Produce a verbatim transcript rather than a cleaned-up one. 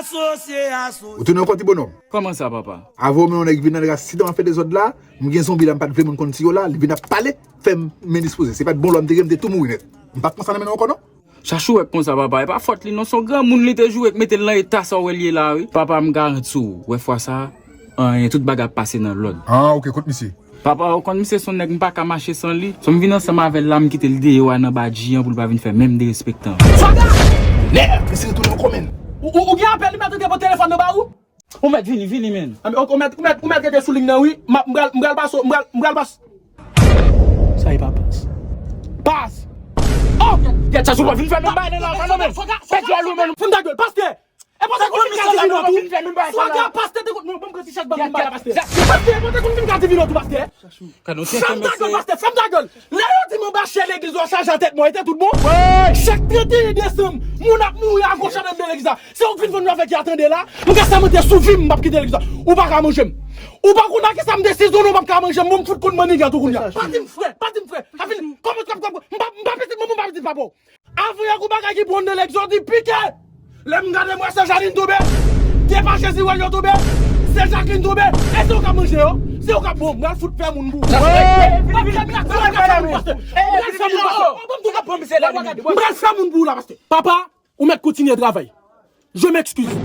Ou tounen ankò, ti bonòm? Kòman sa, papa? Avan ou menm yon nèg vin nan ras, sitan ap fè dezòd la, m gen zonbi la, m pa t vle moun konn si yo la, li vin ap pale, fè m endispoze. Se pa t bon lwa m te gen, m te tou mouri nèt. M pa t konsa nan men nou ankò, non. Chachou wè k konsa, papa. E pa fòt li, non. Se yon granmoun li te joure k mete l nan eta sa w wè l ye la, wi. Papa, m garanti w, wè fwa sa, anyen, tout bagay ap pase nan lòd. Ah, ok, kot misye? Papa, ou konn misye se yon nèg m pa ka mache san li. So m vin ansanm avè l la, m kite l deyò a nan badji an pou l pa vin fè menm derespektan. Swaga! Nèg, misye retounen ankò, menm. Ou, ou, ou gen apèl li mèt rete pran telefòn nan ba ou? Ou mèt vini, vini, menm. Ou mèt, ou mèt, ou mèt rete sou liy nan, wi. M ap, m pral, m pral pase, m pral, m pral pase. Sa e pa pas. Pas! Oh! Gèt sa, sou pa vin fè menm bagay nan la, non, menm. Pèdi al ou, menm. Fèm ta gèl, pastè! E pastè konn vin ka divino tou. Swaga pastè te konn, non, ban m pran ti chèk ban m ba la pastè. Pastè, pastè konn vin ka divino tou, pastè. Fèm ta gèl, pastè, fèm ta gèl. Lè yo di m anba chè legliz ou a chaje a tèt mò, e te tout bon. Chak trannteyen desanm, moun ap mouri agoch anndan legliz la. Se ou k vin vann nou avèk y a tande la. M ka samante sou vi m, m p ap kite legliz la. Ou pa ka manje m. Ou pa konn a kisa m desizyonnen, ou p ap ka manje m, bon, m fout konn mannigat ou kounye a. Pa di m frè, pa di m frè. Sa fini. Kòman w t ap konprann? M pa, m pa pitit manman w, m pa pitit papa w. Avan yè kou bagay ki bon nan legliz yo di pike. Lè m gade m wè se Janine tonbe. Depa Jezi wè yo tonbe. Se Jacqueline tonbe. E se ou k ap manje yo. Se ou k ap bon. M pral fout fè moun pou ou. M pral fè moun pou ou la, pastè. M pral fè moun pou ou la, pastè. Papa, ou mèt kontinye travay. Je m'excuse.